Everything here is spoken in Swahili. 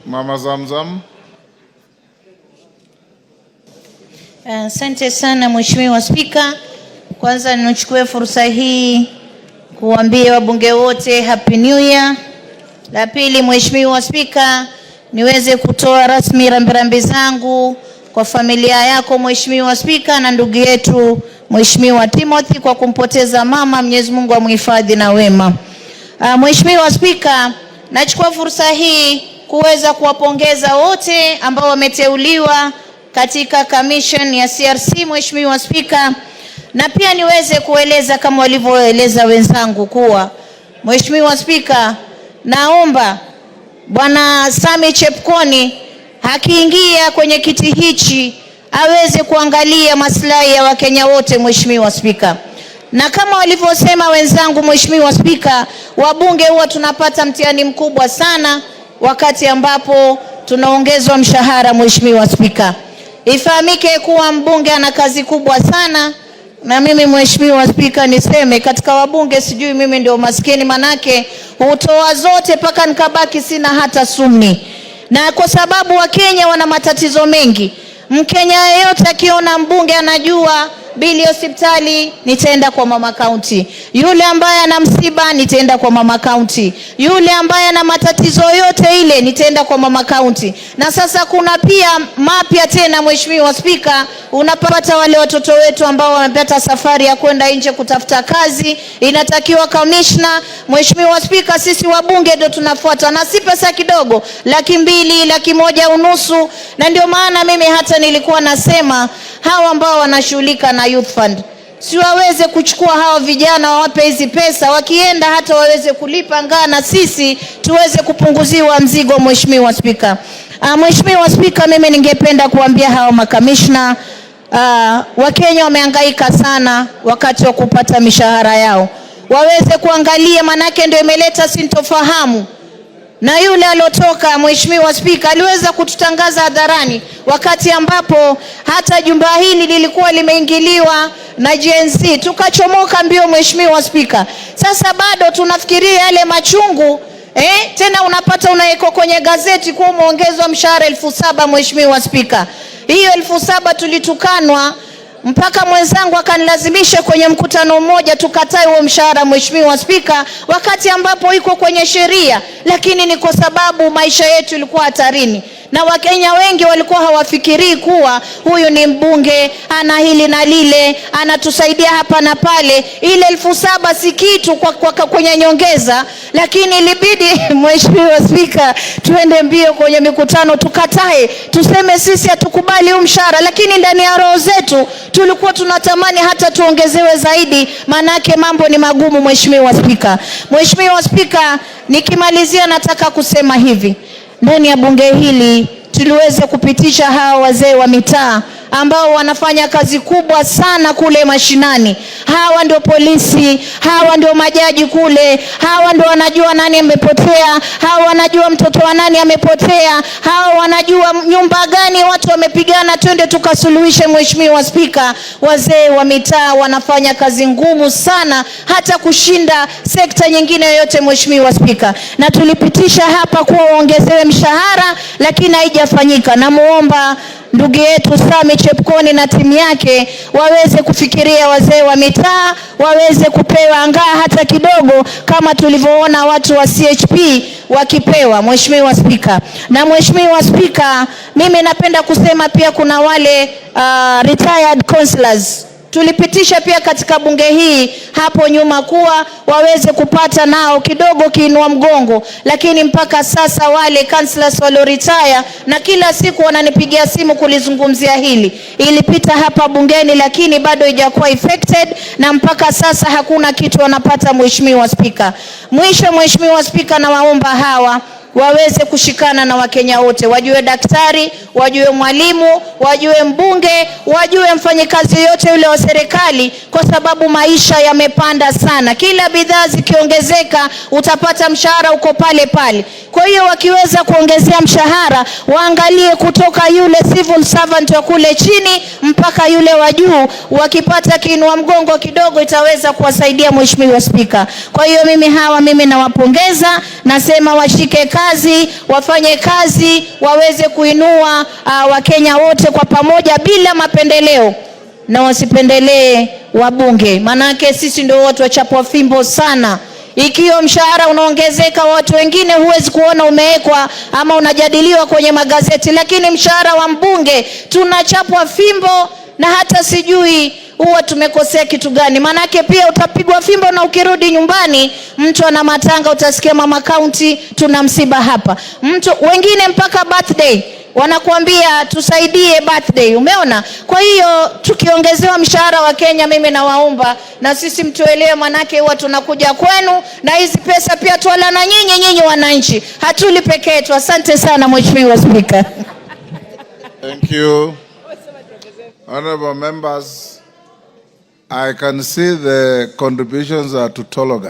Mama Zamzam. Asante sana Mheshimiwa Spika. Kwanza nichukue fursa hii kuambia wabunge wote Happy New Year. La pili, Mheshimiwa Spika, niweze kutoa rasmi rambirambi zangu kwa familia yako Mheshimiwa Spika na ndugu yetu Mheshimiwa Timothy kwa kumpoteza mama. Mwenyezi Mungu amhifadhi na wema. Mheshimiwa Spika, nachukua fursa hii kuweza kuwapongeza wote ambao wameteuliwa katika commission ya CRC, Mheshimiwa Spika, na pia niweze kueleza kama walivyoeleza wenzangu kuwa Mheshimiwa Spika, naomba Bwana Sami Chepkwony akiingia kwenye kiti hichi aweze kuangalia maslahi ya Wakenya wote, Mheshimiwa Spika. Na kama walivyosema wenzangu, Mheshimiwa Spika, wabunge huwa tunapata mtihani mkubwa sana wakati ambapo tunaongezwa mshahara, Mheshimiwa Spika. Ifahamike kuwa mbunge ana kazi kubwa sana, na mimi Mheshimiwa Spika niseme katika wabunge sijui mimi ndio maskini, manake hutoa zote mpaka nikabaki sina hata sumni. Na kwa sababu Wakenya wana matatizo mengi, Mkenya yeyote akiona mbunge anajua bili ya hospitali nitaenda kwa mama county, yule ambaye ana msiba nitaenda kwa mama county, yule ambaye ana matatizo yote ile nitaenda kwa mama county. Na sasa kuna pia mapya tena, Mheshimiwa Spika, unapata wale watoto wetu ambao wamepata safari ya kwenda nje kutafuta kazi, inatakiwa commissioner. Mheshimiwa Spika, sisi wabunge ndio tunafuata, na si pesa kidogo, 200,000, 150,000. Na ndio maana mimi hata nilikuwa nasema hawa ambao wanashughulika na Youth Fund si waweze kuchukua hawa vijana wawape hizi pesa, wakienda hata waweze kulipa ngaa na sisi tuweze kupunguziwa mzigo. Mheshimiwa Spika, Mheshimiwa Spika, mimi ningependa kuambia hawa makamishna, Wakenya wamehangaika sana wakati wa kupata mishahara yao, waweze kuangalia, manake ndio imeleta sintofahamu. Na yule aliotoka, Mheshimiwa Spika, aliweza kututangaza hadharani wakati ambapo hata jumba hili lilikuwa limeingiliwa na Gen Z, tukachomoka mbio, Mheshimiwa Spika. Sasa bado tunafikiria yale machungu, tena unapata unawekwa kwenye gazeti kuwa umeongezwa mshahara 7,000. Mheshimiwa Spika, hiyo 7,000 tulitukanwa mpaka mwenzangu akanilazimisha kwenye mkutano mmoja tukatae huo mshahara, Mheshimiwa Spika, wakati ambapo iko kwenye sheria, lakini ni kwa sababu maisha yetu ilikuwa hatarini na Wakenya wengi walikuwa hawafikirii kuwa huyu ni mbunge, ana hili na lile, anatusaidia hapa na pale. Ile 7,000 si kitu kwa kwenye nyongeza, lakini ilibidi Mheshimiwa Spika, tuende mbio kwenye mikutano tukatae, tuseme sisi hatukubali huu mshahara, lakini ndani ya roho zetu tulikuwa tunatamani hata tuongezewe zaidi, maanake mambo ni magumu, Mheshimiwa Spika. Mheshimiwa Spika, nikimalizia nataka kusema hivi, ndani ya bunge hili tuliweza kupitisha hawa wazee wa mitaa ambao wanafanya kazi kubwa sana kule mashinani. Hawa ndio polisi, hawa ndio majaji kule, hawa ndio wanajua nani amepotea, hawa wanajua mtoto wa nani amepotea, hawa wanajua nyumba gani watu wamepigana, twende tukasuluhishe. Mheshimiwa Spika, wazee wa mitaa wanafanya kazi ngumu sana hata kushinda sekta nyingine yoyote, Mheshimiwa Spika, na tulipitisha hapa kuwa waongezewe mshahara, lakini haijafanyika. Namuomba ndugu yetu Sami Chepkwony na timu yake waweze kufikiria wazee wa mitaa waweze kupewa angaa hata kidogo kama tulivyoona watu wa CHP wakipewa, Mheshimiwa Spika. Na Mheshimiwa Spika, mimi napenda kusema pia kuna wale retired councillors tulipitisha pia katika bunge hii hapo nyuma kuwa waweze kupata nao kidogo kiinua mgongo, lakini mpaka sasa wale councillors walio retire na kila siku wananipigia simu kulizungumzia hili. Ilipita hapa bungeni lakini bado haijakuwa effected na mpaka sasa hakuna kitu wanapata, Mheshimiwa Spika. Mwisho Mheshimiwa Spika, nawaomba hawa waweze kushikana na Wakenya wote, wajue daktari, wajue mwalimu, wajue mbunge, wajue mfanyikazi yote yule wa serikali, kwa sababu maisha yamepanda sana. Kila bidhaa zikiongezeka, utapata mshahara uko pale pale. Kwa hiyo wakiweza kuongezea mshahara, waangalie kutoka yule civil servant wa kule chini mpaka yule wa juu, wakipata kiinua mgongo kidogo itaweza kuwasaidia, Mheshimiwa Spika. Kwa hiyo mimi hawa mimi nawapongeza, nasema washike kazi. kazi, wafanye kazi, waweze kuinua Wakenya wote kwa pamoja bila mapendeleo na wasipendelee wabunge, manake sisi ndio watu wachapwa fimbo sana. Ikiwa mshahara unaongezeka, watu wengine huwezi kuona umewekwa ama unajadiliwa kwenye magazeti, lakini mshahara wa mbunge tunachapwa fimbo na hata sijui huwa tumekosea kitu gani. Maanake pia utapigwa fimbo na ukirudi nyumbani, mtu ana matanga, utasikia mama county, tuna msiba hapa. Mtu wengine mpaka birthday wanakuambia tusaidie birthday, umeona? Kwa hiyo tukiongezewa mshahara wa Kenya, mimi nawaomba na sisi mtuelewe, manake huwa tunakuja kwenu na hizi pesa pia twala na nyinyi, nyinyi wananchi, hatuli peke yetu. Asante sana, Mheshimiwa Spika. Thank you. Honorable members, I can see the contributions are tautologous.